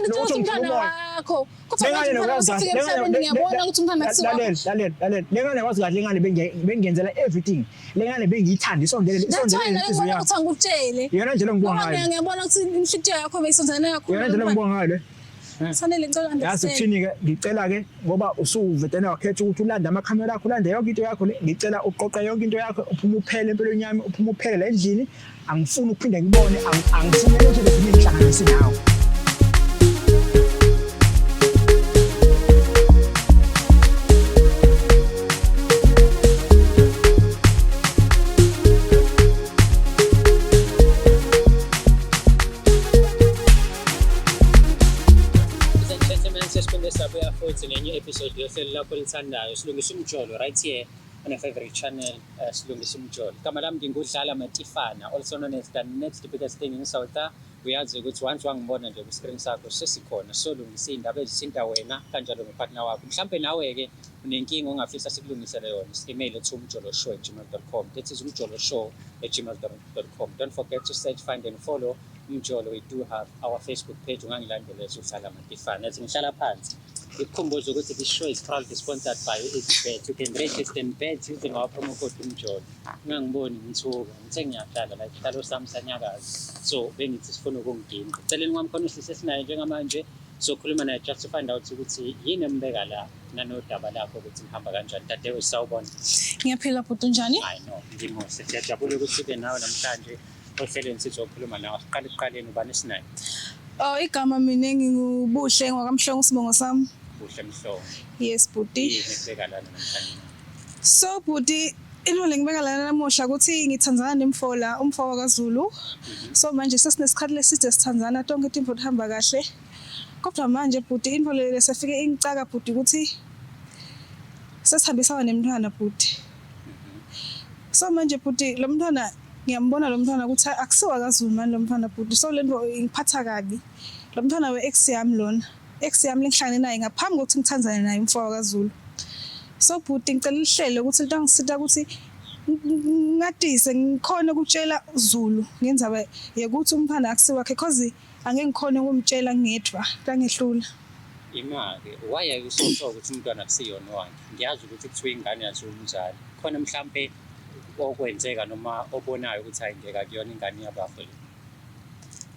Ngitshela Nokuthi ukuthi umntwana ngithuka umoya. wakho. Kodwa Lengane manje umntwana nokwazi usefike kahle. emhlabeni ngiyabona ukuthi umntwana akusiwakho. Lalela, lalela, lalela. Lengane wazi kahle lengane bengiyenzela everything. Lengane bengiyithanda isondele That's why isondele nale inhliziyo ngibona yami. ukuthi angikutshele. Iyona ndlela engibonga Ngoba ngayo. mina ngiyabona ukuthi inhliziyo yakho beyisondelene kakhulu. Iyona ndlela engibonga ngayo le. Sanele ngicela Yazi understand. ukuthini-ke ngicela-ke ngoba usuvedene wakhetha ukuthi ulande amakhamera akho ulande yonke into yakho le ngicela uqoqe yonke into yakho uphume uphele empilweni yami uphume uphele la endlini angifuni ukuphinde ngibone angifuni lutho lokuphinde ngihlanganise nawe. Ladies and gentlemen, sesiphinde sabuya futhi ngenye episode yohlelo lakho olithandayo Silungisa Umjolo right here on your favorite channel Silungisa Umjolo. Igama lami ngingudlala Matifana, also known as the next biggest thing in South. Uyazi ukuthi once wangibona nje ku-screen sakho sesikhona solungisa iy'ndaba ezithinta wena kanjalo nopartner wakho. Mhlampe nawe-ke unenkinga ongafisa sikulungisele yona, email to umjoloshow@gmail.com. That is umjoloshow@gmail.com. Don't forget to search, find and follow Umjolo. We do have our Facebook page, ungangilandela udlala Matifana. As ngihlala phansi ngikukhumbuze ukuthi this show is proudly sponsored by EasyBet. You can register and bet using our promo code Umjolo. Ungangiboni ngithuka, ngithe ngiyahlala la isihlalo sami sanyakaza. So bengithi sifuna ukungiginqa. Celeni kwami khona usisi esinaye njengamanje sokhuluma naye just to find out ukuthi yini embeka la nanodaba lakho ukuthi nihamba kanjani. Dadewe sawubona. Ngiyaphila bhuti unjani? I know, ngimuhle. Siyajabula ukuthi sibe nawe namhlanje ohlelweni sizokhuluma nawe. Siqale ekuqaleni ubani esinaye? Oh igama mina nginguBuhle ngwakamhlongo isibongo sami. Buhle Mhlongo. Yes bhuti. Yini ekubeka lana namhlanje? So bhuti into lengibeka lana namuhla ukuthi ngithandzana nemfo la umfo wakaZulu. So manje sesinesikhathi leside sithandzana tonke tintfo tihamba kahle. Kodwa manje bhuti into le lesefike ingicaka bhuti ukuthi sesihambisana nemntwana bhuti. So manje bhuti lo mntwana ngiyambona lo mntwana ukuthi akusiwa kaZulu mani lo mntwana bhuti. So lento ingiphatha kabi. Lo mntwana we ex yami lona. Ex yami lengihlangene naye ngaphambi kokuthi ngithandzane naye umfo wakaZulu. So bhuti ngicela lihlele ukuthi litangisita ukuthi ngatise ngikhone ukutshela Zulu ngendzaba yekuthi umntwana akusiwakhe cause angeke ngikhone ukumtshela ngedwa kangehlula. Ima-ke, why are you so sure ukuthi umntwana akusiyona owakhe? Ngiyazi ukuthi kuthiwa ingane yaziwa umzali. Khona mhlampe okwenzeka noma obonayo ukuthi hayi ngeke akuyona ingane yabafo le.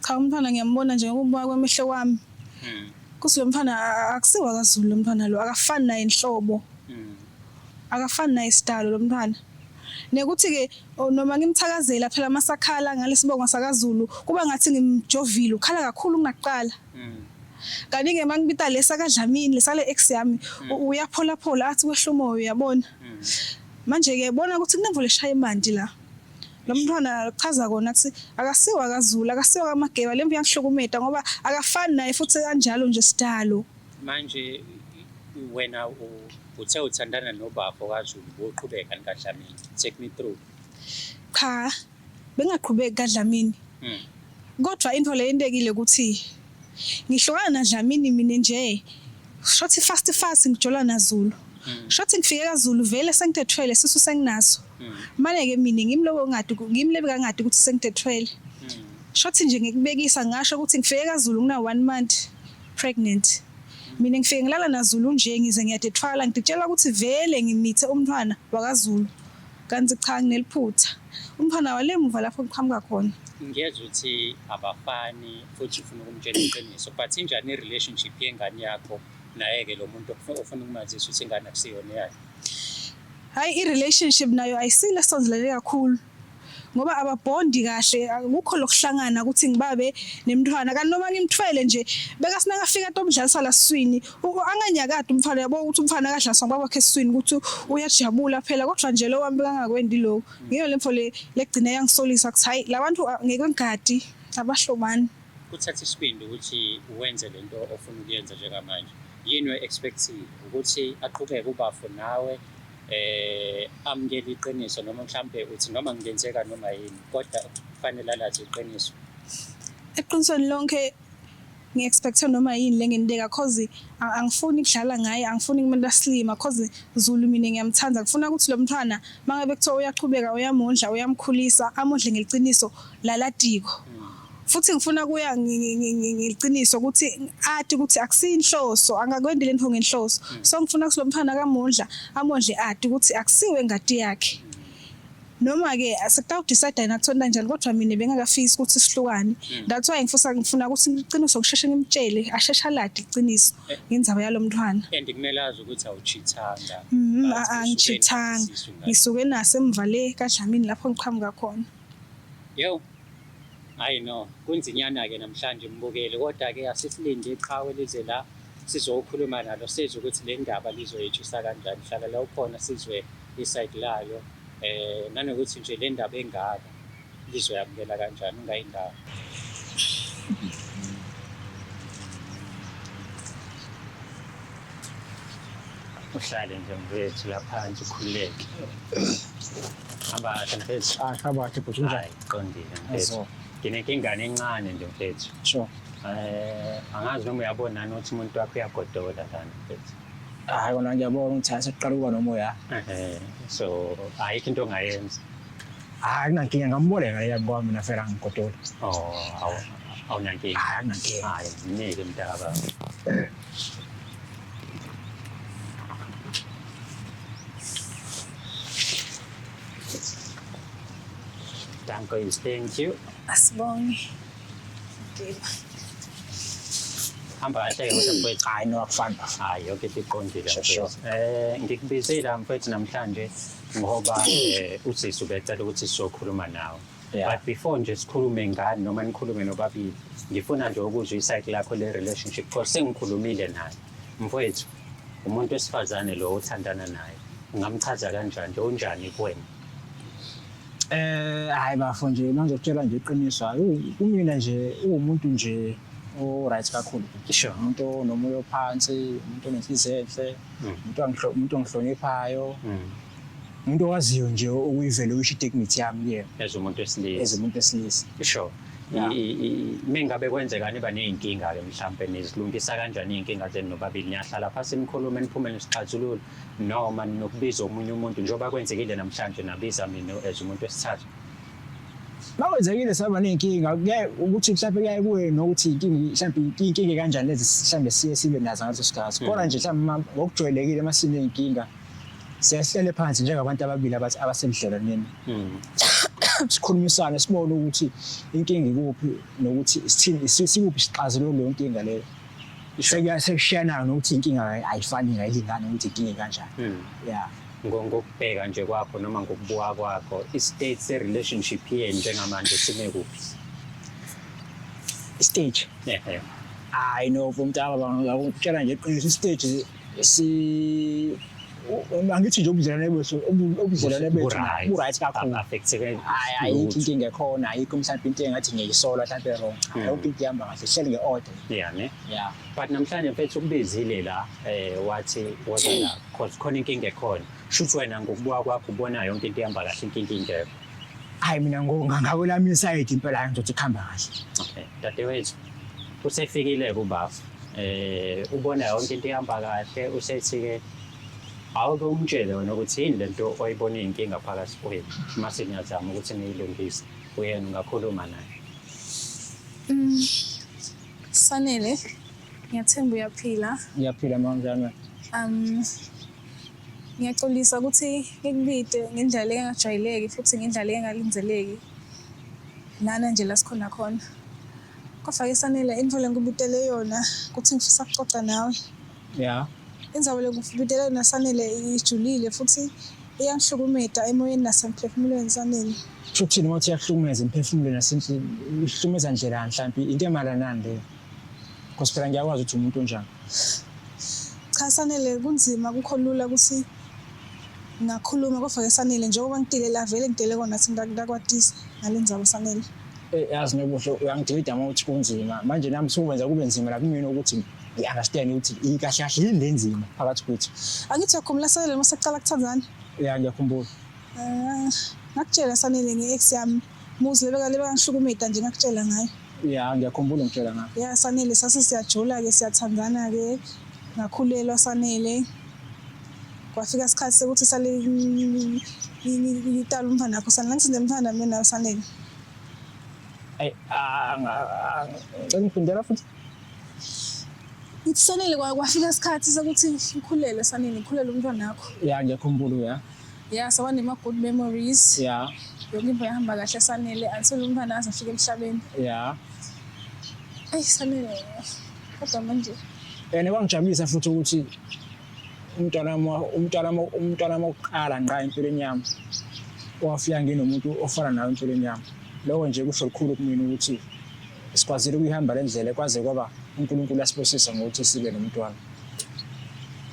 Cha umntwana ngiyambona nje ngokubuka kwemehlo kwami. Kuthi lo mntwana akusiwa kaZulu lo mntwana lo akafani naye nhlobo. Akafani naye sidalo lo mntwana. Nekuthi ke noma ngimthakazela phela masakhala ngalesibongo sakaZulu kuba ngathi ngimjovile ukhala kakhulu kunakuqala. Kanti-ke mangibita lesa kaDlamini lesale ex yami uyapholaphola athi kwehla umoya uyabona. Manje-ke bona ukuthi kunemvula eshaya emanti la. Lo mntwana chaza kona ukuthi akasiwa kaZulu, akasiwa kaMageba, le mvu iyangihlukumeta ngoba akafani naye futhi kanjalo nje sidalo. Manje wena uthe uthandana nobafo kaZulu boqhubeka nikaDlamini. Take me through. Cha, bengaqhubeki kaDlamini. Kodwa into le yentekile ukuthi ngihlukana naDlamini mina nje shothi fast fast ngijola naZulu. Shothi ngifike kaZulu vele sengithethwele sisu senginaso. Mane ke mina ngimlobo ngadi ngimlebe kangadi ukuthi sengithethwele. Shothi nje ngikubekisa ngasho ukuthi ngifike kaZulu ngina 1 month pregnant. Mina ngifike ngilala naZulu nje ngize ngiyadethwala ngitshela ukuthi vele ngimithe umntwana wakaZulu. Kanti cha ngineliphutha. Umntwana wale muva lapho ngiqhamuka khona. Ngiyezwa ukuthi abafani futhi ufuna ukumtshela iqiniso but injani i-relationship yengane yakho naye-ke lo muntu ofuna ukumazisa ukuthi ingane akusiyona eyakhe? Hayi i-relationship nayo ayisile esondelene kakhulu ngoba ababhondi kahle akukho lokuhlangana ukuthi ngibabe nemntwana kanti noma ngimthwele nje bekasinakafika tomdlalisa la siswini anganyakadi umfana yabo ukuthi umfana akadlaliswa ngubaba wakhe esiswini ukuthi uyajabula phela kodwa nje lo wami bekangakwendi lokho ngiyo le mfo le legcina yangisolisa ukuthi hayi labantu ngeke ngigadi abahlobani. Kuthatha isibindi ukuthi wenze lento ofuna ukuyenza njengamanje. Yini oyi-expect-ile? Ukuthi aqhubeke ubafo nawe amukele iqiniso noma mhlampe uthi noma kungenzeka noma yini kodwa kufanele alazi iqiniso? Eqinisweni lonke ngi-expect-e noma yini le nginibeka cause angifuni kudlala ngaye angifuni kumuntu asilima cause Zulu mina ngiyamthanda ngifuna ukuthi lo mntwana mangabe kuthiwa uyaqhubeka uyamondla uyamkhulisa amondle ngeliciniso lalatiko. Futhi ngifuna kuya ngiqiniso ukuthi athi ukuthi akusinhloso angakwendi lento ngenhloso. So ngifuna kulo mfana kaMondla amondle athi ukuthi akusiwe ngati yakhe. Noma ke sekutawudecide yena kuthona kanjani kodwa mina bengakafisi ukuthi sihlukane. That's why ngifuna ukuthi iqiniso ngisheshe ngimtshele asheshe alade iqiniso ngendzaba yalomntwana. And kumele azi ukuthi awuchithanga. Angichithanga. Ngisuke naso emva le kaDlamini lapho ngiqhamuka khona. Yo. Hayi no, kunzinyana-ke namhlanje mbukeli, kodwa-ke asisilinde iqhawe lize la sizokhuluma nalo sizwe ukuthi le ndaba lizoyetshisa kanjani. Hlala la ukhona sizwe isayidi layo nanokuthi nje le ndaba engaka lizoyamukela kanjani, ungayi ndawo. Uhlale nje mfethu la phansi ukhululeke. Hamba kahle mfethu. Ah, hamba kahle bhuti, unjani? Hayi, qondile mfethu. Azo. Nginenkingane encane nje mfethu. Sure. Angazi noma uyabona nani ukuthi umuntu wakho uyagodola lana mfethu. Hayi kona ngiyabona ukuthi hayi sekuqala ukuba nomoya. So ayikho into ongayenza. Hayi kunankinga ngamboleka leya ngoba mina fela ngigodola. Oh, awunankinga. Hayi akunankinga. Hayi, mnike mntaka. Danko is thank you. Asibonge. Diba. Hamba kahle ke kodwa mfethu. Hayi no akufani bafana. Hayi yonke into iqondile Sure, sure. mfethu. Ngikubizile la mfethu namhlanje ngoba usisi ubecela ukuthi sizokhuluma nawe. Yeah. But before nje sikhulume ngani noma nikhulume nobabili, ngifuna nje ukuzwa iside lakho le relationship because sengikhulumile naye. Mfowethu, umuntu wesifazane lo othandana naye, ungamchaza kanjani nje unjani kuwena? Hayi bafo nje mangizokutshela nje iqiniso hayi kumina nje uwumuntu nje o right kakhulu. Sure. Umuntu onomoya ophansi, umuntu onenhliziyo enhle, umuntu ongihloniphayo. Umuntu owaziyo nje ukuyivaluation dignity yami kuyena. As umuntu wesilisa. As umuntu wesilisa. Sure. Yeah. Mengabe kwenzeka niba ney'nkinga-ke mhlampe nizilungisa kanjani iy'nkinga zenu nobabili? Niyahlala phasi nikhulume niphume nisixazulule noma ninokubiza omunye umuntu njengoba kwenzekile namhlanje nabiza mina as umuntu wesithathu? Makwenzekile saba ney'nkinga kuyaye ukuthi mhlampe kuyaye kuye nokuthi inkinga mhlampe iy'nkinga kanjani lezi mhlambe siye sibe nazo ngaleso sikhathi. Kodwa nje mhlambe ngokujwayelekile uma siney'nkinga siyahlele phansi njengabantu ababili abasebudlelwaneni. Sikhulumisane sibone ukuthi inkinga ikuphi nokuthi sithini sikuphi isixazululo leyo nkinga leyo. Sekushiyana nokuthi inkinga ayifani ayilingani ukuthi inkinga kanjani. Yeah. Ngokubheka nje kwakho noma ngokubuka kwakho i-state se-relationship yenu njengamanje sime kuphi? I-stage? Yeah. Hayi no mntaka baba ngikutshela nje iqiniso i-stage si angithi nje ubudlelwane bethu ubudlelwane bethu bu-right kakhulu. Hayi ayikho inkinga ekhona, ayikho mhlawumbe into engathi ngiyayisola mhlawumbe wrong. Yonke into ihamba kahle, sihleli nge-order. Yeah, ne? Yeah. But namhlanje mfethu ukubizile la wathi woza la cause khona inkinga ekhona. Shuthi wena ngokubuka kwakho ubona yonke into ihamba kahle inkinga ingekho. Hayi mina ngakwelami isayidi impela ngizothi kuhamba kahle. Okay, dadewethu usefikile kubafu. Ubona yonke into ihamba kahle usethi ke awuke umtshele wena ukuthi yini lento oyibona iyinkinga phakathi kwenu mase niyazama ukuthi niyilungise uyena ungakhuluma naye. Sanele, ngiyathemba uyaphila. Ngiyaphila mama, njani wena? Ngiyaxolisa ukuthi ngikubide ngendlela engajwayeleki futhi ngendlela engalindeleki. Lana nje la sikhona khona. Kodwa ke Sanele into lengikubitele yona ukuthi ngifisa ukuxoxa nawe. Yeah. Indzaba lengikubitele yona Sanele ijulile futhi iyangihlukumeta emoyeni nasemphefumulweni Sanele. Kusho ukuthini uma uthi iyakuhlukumeza emphefumulweni ihlukumeza ndlelani mhlawumbe into emayelana nani leyo? Because phela ngiyakwazi ukuthi umuntu onjani. Cha Sanele kunzima kukho lula ukuthi ngakhuluma kodwa ke Sanele njengoba ngidile la vele ngidile kona ukuthi ngiyakwatisa ngale ndzaba Sanele. Yazi Nobuhle uyangidida uma uthi kunzima. Manje nami sukwenza kube nzima la kumina ukuthi ngi-understand ukuthi kahle kahle yini le nzima phakathi kwethu. Angithi uyakhumbula Sanele uma sekuqala kuthandana? Yeah, ngiyakhumbula. Ngakutshela Sanele nge-ex yami. Muzi lebeka ngihlukumeta nje ngakutshela ngayo. Yeah, ngiyakhumbula ngitshela ngayo. Yeah, Sanele sase siyajola ke siyathandana ke. Ngakhulelwa Sanele. Kwafika isikhathi sekuthi sale ngitala umntwana wakho Sanele. Ngisinde umntwana mina nawe Sanele. Ayi, ngicela ngifundela futhi. Ngithi Sanele kwafika isikhathi sokuthi ngikhulelwe Sanele, ngikhulelwe umntwana wakho. Ya, ngiyakhumbula ya. Ya, saba nema-good memories. Ya. Yonke into yahamba kahle Sanele until umntwana aze afike emhlabeni. Ya. Eyi Sanele, kodwa manje And kwangijabulisa futhi ukuthi umntwana wami wokuqala ngqa empilweni yami wafika nginomuntu ofana nawe empilweni yami. Lokho nje kusho lukhulu kumina ukuthi sikwazile ukuyihamba le ndlela kwaze kwaba uNkulunkulu asibusisa ngokuthi sibe nomntwana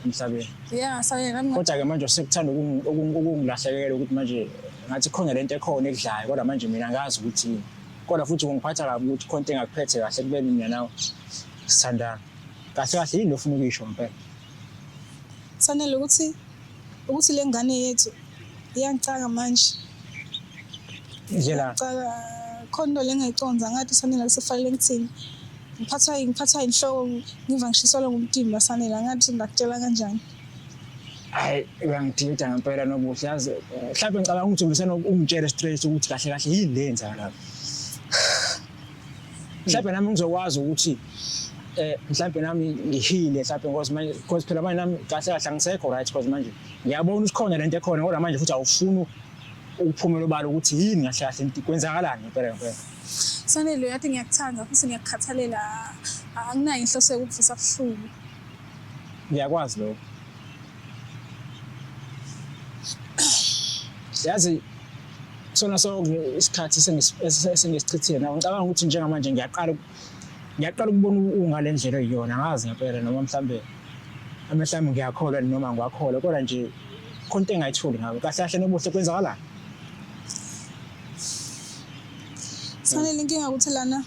emhlabeni. Yeah, Sanele nami Kodwa-ke manje sekuthanda ukungilahlekela ukuthi manje ngathi khona lento ekhona ekudlayo kodwa manje mina angazi ukuthi yini. Kodwa futhi kungiphatha kabi ukuthi khona into engakuphethe kahle ekubeni mina nawe sithandana. Kahle kahle yini ofuna ukuyisho ngempela? Sanele ukuthi le ngane yethu iyangicaka manje. Indlela Ngicaka khona into le engayiconza ngathi Sanele kusefanele ngithini. Ngiphathwa inhloko ngiva ngishiselwa ngumtimba Sanele angathi ngakutshela kanjani. Hayi uyangidida ngempela Nobuhle, yazi mhlawumbe ngicabanga ukuthi ubusena ungitshele straight ukuthi kahle kahle yini le yenzakalayo. Mhlawumbe nami ngizokwazi ukuthi mhlawumbe nami ngihile mhlawumbe because manje because phela manje nami kahle kahle angisekho right because manje ngiyabona ukuthi khona lento ekhona kodwa manje futhi awufuni ukuphumela obala ukuthi yini kahle kahle kwenzakalani ngempela ngempela. Sanele uyathi ngiyakuthanda futhi ngiyakukhathalela, anginayo inhloso yokukuvusa buhlungu. Ngiyakwazi lokho. Yazi sona sonke isikhathi sengisichithile nawe ngicabanga ukuthi njengamanje ngiyaqala ukubona ungale ndlela oyiyona, angazi ngempela noma mhlambe amehlo ami ngiyakholwa noma ngiwakholwa kodwa nje khona into engayitholi ngawe. Kahle kahle Nobuhle kwenzakalani? Sanele inkinga ukuthi lana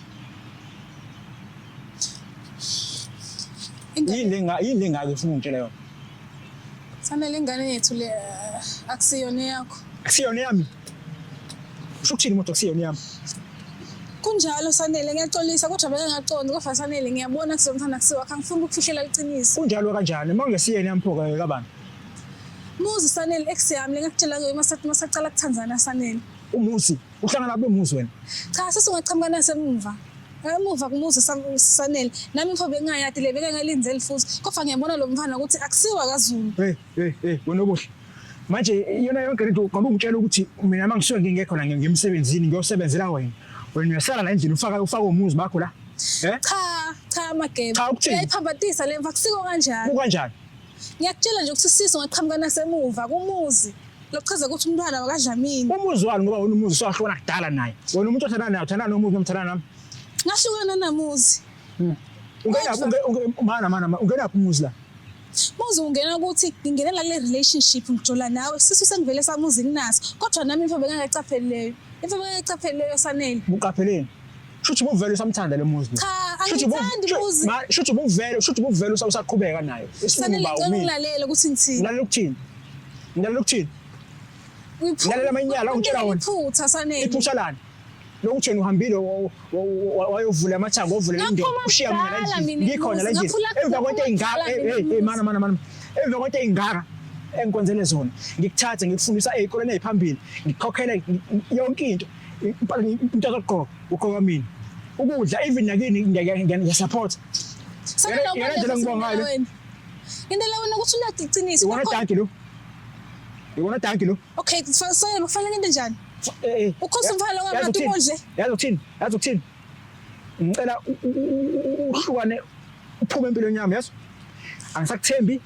yini le ngaka ufuna ungitshela yona? Sanele ingane yethu le akusiyona eyakho. Akusiyona eyami? Usho ukuthini imoto akusiyona eyami? Kunjalo Sanele, ngiyaxolisa kodwa bengingaqondi kodwa Sanele ngiyabona ukuthi lo mntwana akusiwakho, angifuni ukukufihlela iqiniso. Kunjalo kanjani? Uma kungesiyena eyami pho-ke kabani? Muzi Sanele, ex yami le ngakutshela ngayo masacala kuthandzana Sanele. Umuzi? Uhlangana bemuzi wena? Cha, sesingaqhamuka nasemumva. Emuva kumuzi Sanele. Nami mfo bengingayadi le bengingalindzeli futhi. Kodwa ngiyabona lo mfana ukuthi akusiwa kaZulu. Hey, hey, hey, wena Obuhle. Manje iyona yonke lento uqonda ungitshela ukuthi mina uma ngisuke ngingekho la ngiyemsebenzini ngiyosebenzela wena. Wena uyasala la endlini ufaka umuzi bakho la. Eh? Cha, cha Mageba. Cha ukuthini? Uyayiphambatisa le mfa akusiko kanjalo. Kukanjani? Ngiyakutshela nje ukuthi sisi ungaqhamuka nasemuva kumuzi. Lokuchaza ukuthi umntwana wakaDlamini. Umuzi wani ngoba wena umuzi usahlukana kudala naye. Wena umuntu othandana naye uthandana nomuzi noma uthandana nami? Ngahlukana namuzi. Ungena mana ungenaphi umuzi la? Muzi ungena ukuthi ngingenela kule relationship ngijola nawe sisu sengivele samuzi nginaso kodwa nami imfo bengingacapheli leyo. Imfo bengingacapheli leyo Sanele. Uqapheleni? Shuthi ubuvele usamthanda lo muzi. Cha, angithandi muzi. Shuthi ubuvele usaqhubeka naye. Sanele ngicela ungilalele ukuthi ngithini. Ngilalela ukuthini? Ngilalela ukuthini? Ngilalela amanyala ongitshela wona. Iphutha Sanele. Iphutha lani? Lokuthi wena uhambile wayovula amathango wavulela indoda ushiya mina la endlini. Ngikhona la endlini. Emva kwento eyingaka hey mana mana mana. Emva kwento eyingaka engikwenzele zona. Ngikuthathe ngikufundisa ezikoleni eziphambili, ngikukhokhele yonke into. Into zokugqoka ugqoka mina. Ukudla even nakini ngiyasupport. Sanele Yena ndlela ngibonga ngayo. Into la wena ukuthi ulade iqiniso. Iwona danki lo. Iwona danki lo. Okay, Sanele kufanele ngente njani? Ukhosi umfana lo ngabantu umondle. Yazi ukuthini? Yazi ukuthini? Ngicela uhlukane uphume empilweni yami, yazi? Angisakuthembi.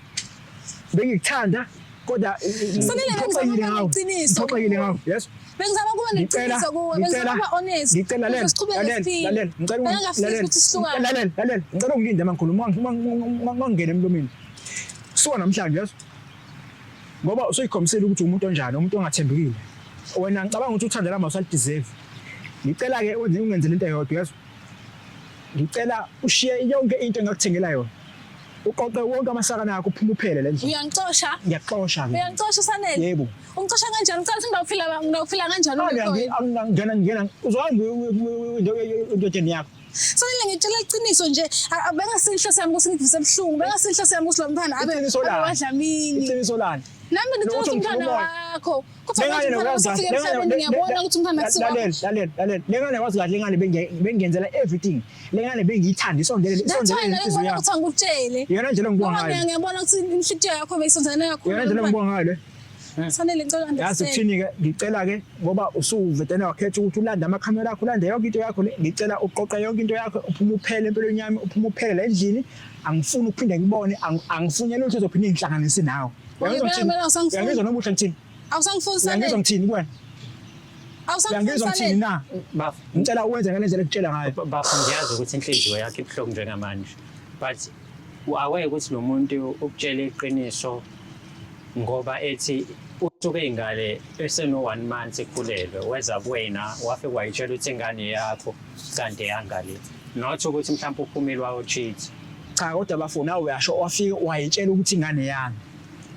Bengikuthanda kodwa Sanele bengizama ukuba neqiniso. Ngiphoxekile ngawe, yes? Bengizama ukuba neqiniso kuwe, bengizama ukuba honest. Ngicela lalela, lalela, ngicela lalela, ukuthi sihlukane. Lalela, lalela, ngicela ungilinde mangikhuluma, ungangena emlomeni. Suka namhlanje, yazi? Ngoba usuyikhombisile ukuthi umuntu onjani, umuntu ongathembekile. Wena ngicabanga ukuthi uthando lami awusalideserve. Ngicela ke ungenzele into eyodwa, yazi? Ngicela ushiye yonke into engakuthengela yona. Uqoqe wonke amasakana akho uphume uphele le ndlela. Uyangixosha? Ngiyakuxosha ke. Uyangixosha Sanele? Yebo. Ungixosha kanjani? Ngicela ukuthi ngawuphila kanjani Ngena ngena uzohamba endodeni yakho. Sanele, ngitshela iqiniso nje, bengasinhloso yami ukuthi ngikuvise ebuhlungu, bengasinhloso yami ukuthi lo mntwana abe Iqiniso abe lani? waDlamini. Iqiniso lani? Nami ngitshela Nokuthi ukuthi umntwana ngifuna umoya. wakho. Kodwa Lengane manje umntwana nokwazi usefike kahle, emhlabeni, ngiyabona ukuthi umntwana akusiwo wakho. Lalela, lalela, lalela. Lengane wazi kahle, lengane bengiyenzela everything. Lengane bengiyithanda, isondelele, That's why isondelele nami inhliziyo ngibona yami. ukuthi angikutshele. Iyona ndlela engibonga Ngoba ngayo. ngiyabona ukuthi inhliziyo yakho beyisondelene kakhulu. Iyona ndlela engibonga ngayo le. Sanele, ngicela Yazi understand. ukuthini-ke, ngicela-ke ngoba usuvetene wakhetha ukuthi ulande amakhamera akho, ulande yonke into yakho le, ngicela uqoqe yonke into yakho, uphume uphele empilweni yami, uphume uphele la endlini. Angifuni ukuphinde ngibone, angifuni lutho ezophinde ingihlanganise nawe. Uyangizwa Mina ngithini? mina awusangifuni. Uyangizwa nobuhle ngithini? Awusangifuni Uyangizwa Sanele. ngithini kuwena? Awusangifuni Uyangizwa ngithini Sanele. na? Bafo, Ngicela uwenze ngale ndlela ekutshela ngayo. bafo, ngiyazi ukuthi inhliziyo yakho ibuhlungu njengamanje, but u-aware ukuthi lo muntu ukutshela iqiniso ngoba ethi usuke ingane eseno-1 month ekhulelwe, weza kuwena wafike wayitshela ukuthi ingane yakho kanti eyangale, not ukuthi mhlawumbe uphumile wayo-cheat. Cha, kodwa bafo, nawe uyasho, wafike wayitshela ukuthi ingane yami.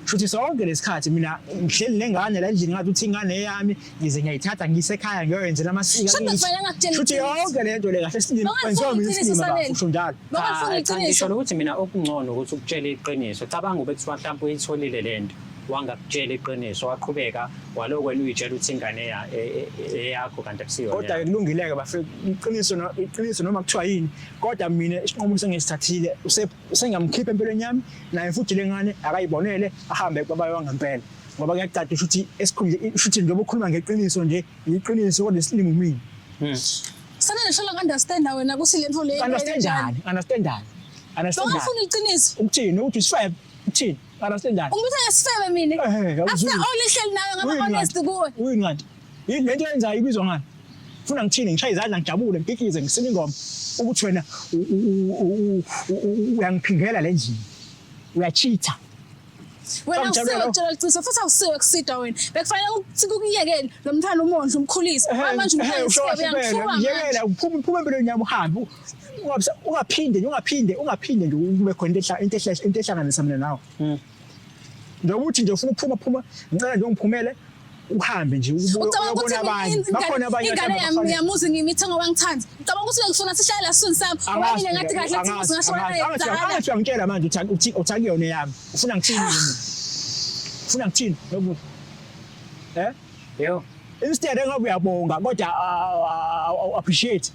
Shuthi sonke lesikhathi mina ngihleli nengane la endlini ngathi uthi ingane eyami, ngize ngiyayithatha ngiyisekhaya ngiyoyenzela amasiko. Shuthi akithi. kufanele ngakutshela Shuthi iqiniso. yonke le nto le kahle silima Bangafuni kwenziwa mina iqiniso, isilima Sanele. bafo, usho njalo. Bangafuni Cha, iqiniso. ngisho ukuthi mina okungcono ukuthi ukutshele iqiniso. Cabanga ube kuthiwa mhlawumbe uyitholile le nto, wangakutshela iqiniso, waqhubeka walokhu wena uyitshela ukuthi ingane eyakho kanti akusiyona. Kodwa-ke kulungile-ke bafethu, iqiniso iqiniso noma kuthiwa yini, kodwa mina isinqumo sengisithathile, sengamkhipha empilweni yami, naye futhi le ngane akayibonele, ahambe kubaba wangempela. Ngoba kuyacaca ukuthi esikhundleni, shuthi njengoba ukhuluma ngeqiniso nje, iqiniso kodwa isilima umina. Sanele, hlola ngi-understand wena ukuthi le nto le Understandani? Understandani? Understandani? Bangafuni iqiniso. Ukuthini? Ukuthi isifebe? Ukuthini? Understandani? Ungibiza ngesifebe mina. Ehhe, After awuzwile. all ihleli nawe ngaba Uyini honest kanti? kuwe. Uyini kanti? Yini lento yenzayo, ibizwa ngani? Funa ngithini? Ngishaye izandla ngijabule, ngikikize, ngisine ingoma ukuthi wena uyangiphingela le ndlini. Uyacheata. Wena Bangijabula awusiwe lo. ukutshela iqiniso futhi awusiwe kusida wena. Bekufanele ukuthi kukuyekele lo mntwana, umondle, umkhulise. Hayi manje umntwana isifebe, uyangithuka manje. Yekela, uphuma, uphuma empilweni yami, uhambe. Ungaphinde nje, ungaphinde, ungaphinde nje kube khona into ehlanganisa mina nawe. Njengoba uthi nje ufuna ukuphuma, phuma, ngicela nje ungiphumele uhambe nje ubuye Ucabanga ukuthi uyobona abanye. mina Bakhona abanye ingane mhlawumbe yami abafanele. ngiyamuzi ngimithe ngoba ngithanda. Ucabanga ukuthi ngifuna sihlale la siswini sami ngoba mina ngathi kahle ukuthi singahlala naye kudala. Angathi uyangitshela manje uthi uthi akuyona eyami. Ufuna ngithini mina? Ufuna ngithini nokuthi? Eh? Yo. Instead engabe uyabonga kodwa appreciate.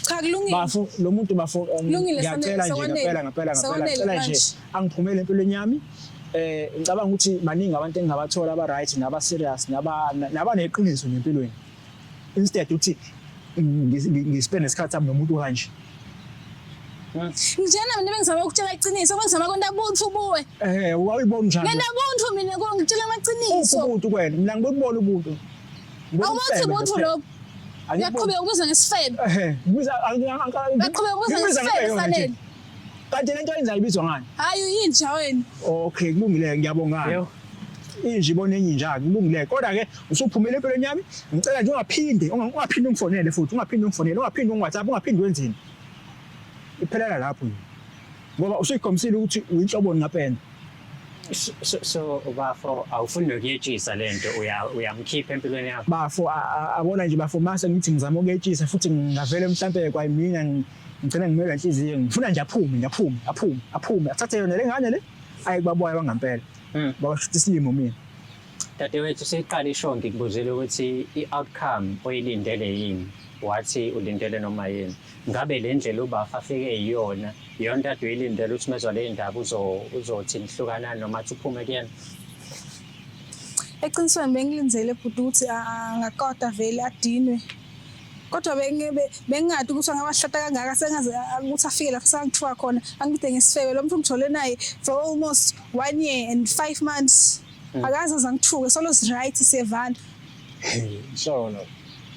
Cha, kulungile. Bafo, lo muntu bafo, Kulungile, ngiyacela Sanele, nje ngempela, ngempela, ngempela, sekwanele ngicela nje manje. angiphumele empilweni yami. Ngicabanga ukuthi maningi abantu engingabathola aba right naba serious naba nabaneqiniso nje empilweni. Instead ukuthi ngispend isikhathi sami nomuntu kanje. Njena mina bengizama ukutshela iqiniso, bengizama kwenta buntu buwe. Wawuyibona njani? Ngenta buntu mina, ngitshela amaqiniso. Uphi ubuntu kuwena? Mina ngibona ubuntu. Ngibona Awuthi ubufebe nje ubuntu kuphela. lobu. Uyaqhubeka ubiza ngesifebe. Ngibiza Uyaqhubeka ubiza ngibiza ngesifebe ngempela nje. Sanele. Kanti lento oyenzayo ibizwa ngani? Hayi, uyinja wena. Okay, kulungile, ngiyabonga. Yo. Inja ibona enye inja, kulungile. Kodwa ke usuphumile empilweni yami, ngicela nje ungaphinde, ungaphinde ungifonele futhi, ungaphinde ungifonele, ungaphinde ungi-WhatsApp, ungaphinde wenzeni. Iphelela lapho nje. Ngoba usuyikhombisile ukuthi uyinhloboni ngapenda. So bafo, awufuni nokuyetshisa lento, uyamkhipha empilweni yakho. Bafo, abona nje bafo, mase ngithi ngizama ukuyetshisa futhi ngavele mhlambe kwayimina ngigcina ngimelwa inhliziyo. Ngifuna nje aphume, nje aphume, aphume, aphume. Athathe yona le ngane le aye kubaboya bangempela. Ngoba shuthi isilimo mina. Dadewethu, seyiqala isho, ngikubuzile ukuthi i-outcome oyilindele yini, wathi ulindele noma yini. Ngabe le ndlela ubafa afike yiyona iyona kade uyilindele ukuthi mezwa le ndaba uzothi nihlukana noma athi uphume kuyena? Eqinisweni bengilindzele bhuti ukuthi angakota vele adinwe. Kodwa bengingadi ukuthi angabahlata kangaka, sengaze ukuthi afike lapho sangithiwa khona angibide ngesifebe. Lo muntu ngithole naye for almost 1 year and 5 months. Akaze aze angithuke, solo right, siyevana. Solo.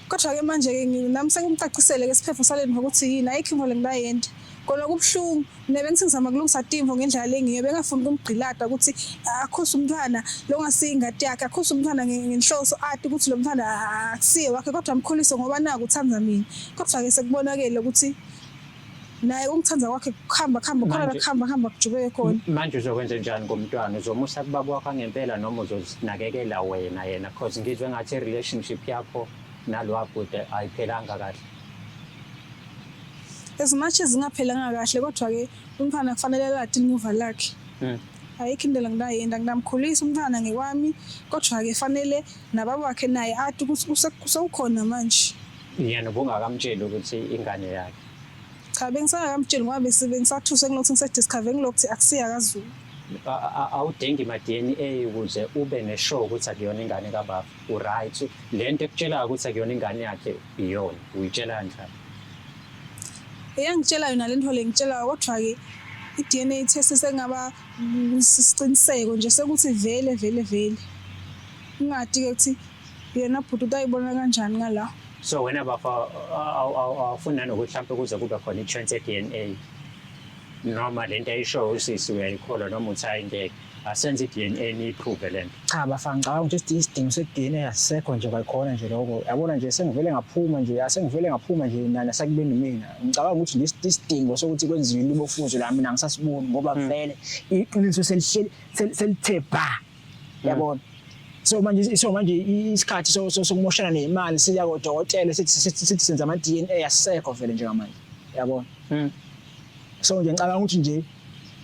Kodwa ke manje ke nami sekumcacisele ke isiphetho sale ndaba ukuthi yini, ayikho into lengingayenta. Kona kubuhlungu, mina bengithi ngizama kulungisa timvo ngendlela lengiyo, bengafuni ukumgqilada ukuthi akhuse umntwana lo ongasiyo ingadi yakhe, akhuse umntwana ngenhloso ati ukuthi lo mntwana akusiye wakhe, kodwa amkhulise ngoba naku uthanda mina. Kodwa ke sekubonakele ukuthi naye ukungithanda kwakhe kuhamba kuhamba khona la, kuhamba kuhamba kujubeke khona. Manje uzokwenza njani ngomntwana? Uzomusa kubaba wakho angempela noma uzozinakekela wena yena? Cause ngizwe ngathi i-relationship yakho nalowa bhuti ayiphelanga kahle. As much as ngingaphelanga kahle, kodwa-ke umntwana kufanele alade imuva lakhe. Ayikho indlela ngingayenda, ngingamkhulisa umntwana ngekwami, kodwa-ke fanele nababa wakhe naye ati ukuthi usewukhona manje. Yena ubungakamtsheli ukuthi ingane yakhe? Cha, bengisangakamtsheli ngoba bengisathuse ngilokuthi ngise-discover ngilokuthi akusiya kaZulu. Awudingi ma-DNA ukuze ube ne-sure ukuthi akuyona ingane kababa. U-right. Le nto ekutshelayo ukuthi akuyona ingane yakhe iyona, uyitshela kanjani? Eyangitshela yona le nto le ngitshelayo, kodwa-ke i-DNA test sengaba isiqiniseko nje sekuthi vele vele vele. Ungadi-ke ukuthi yena bhuti utayibona kanjani ngala. So wena bafa awufuni nanokuthi mhlawumpe kuze kube khona i-chance ye-DNA, noma le nto ayishoyo usisi uyayikholwa, noma uthi hayi ngeke asenze i-DNA niyiprove le nto? Cha bafa, ngicabanga ukuthi isidingo se-DNA asisekho nje kwayikhona nje lokho. Yabona nje sengivele ngaphuma nje, asengivele ngaphuma nje nasekubeni mina. Ngicabanga ukuthi nje isidingo sokuthi kwenziwe libofuzo la mina angisasiboni ngoba vele iqiniso selihleli selithe bha. Yabona. So manje isikhathi sokumoshana nemali siya kodokotela sithi senza ama DNA asisekho vele njengamanje. Yabona. So nje ngicabanga ukuthi nje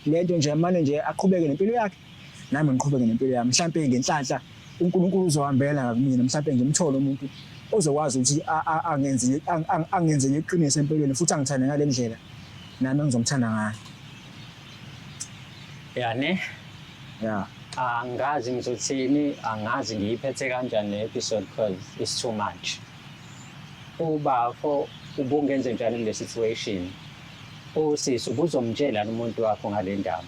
lento nje amane nje aqhubeke nempilo yakhe, nami ngiqhubeke nempilo yami. Mhlampe ngenhlanhla uNkulunkulu uzohambela ngakumina, mhlampe ngimthole umuntu ozokwazi ukuthi angenze iqiniso empilweni futhi angithande ngale ndlela nami engizomthanda ngayo. Ya ne? Ya. Angazi ngizothini, angazi ngiyiphethe kanjani le episode because it's too much. Ubafo ubungenze njani kule situation? Usisi ubuzomtshela umuntu wakho ngale ndaba?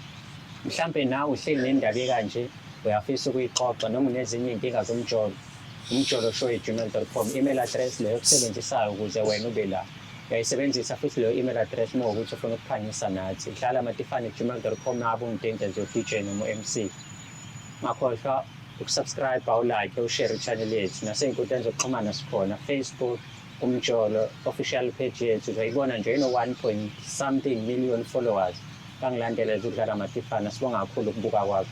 Mhlampe nawe uhleli nendaba ekanje, uyafisa ukuyixoxa noma unezinye iy'nkinga zomjolo. umjoloshow@gmail.com email address leyo okusebenzisayo ukuze wena ube la. Uyayisebenzisa futhi leyo email address uma ukuthi ufuna ukukhangisa nathi. dlala.matifane@gmail.com nabo ungidinga as your DJ noma u-MC. Ungakhohlwa ukusubscribe, awulike, ushare i-channel yethu. Nasey'nkundleni zokuxhumana sikhona, Facebook, Umjolo official page yethu uzoyibona nje ino 1 point something million followers. Bangilandela as uDlala Matifana. Sibonga kakhulu ukubuka kwakho.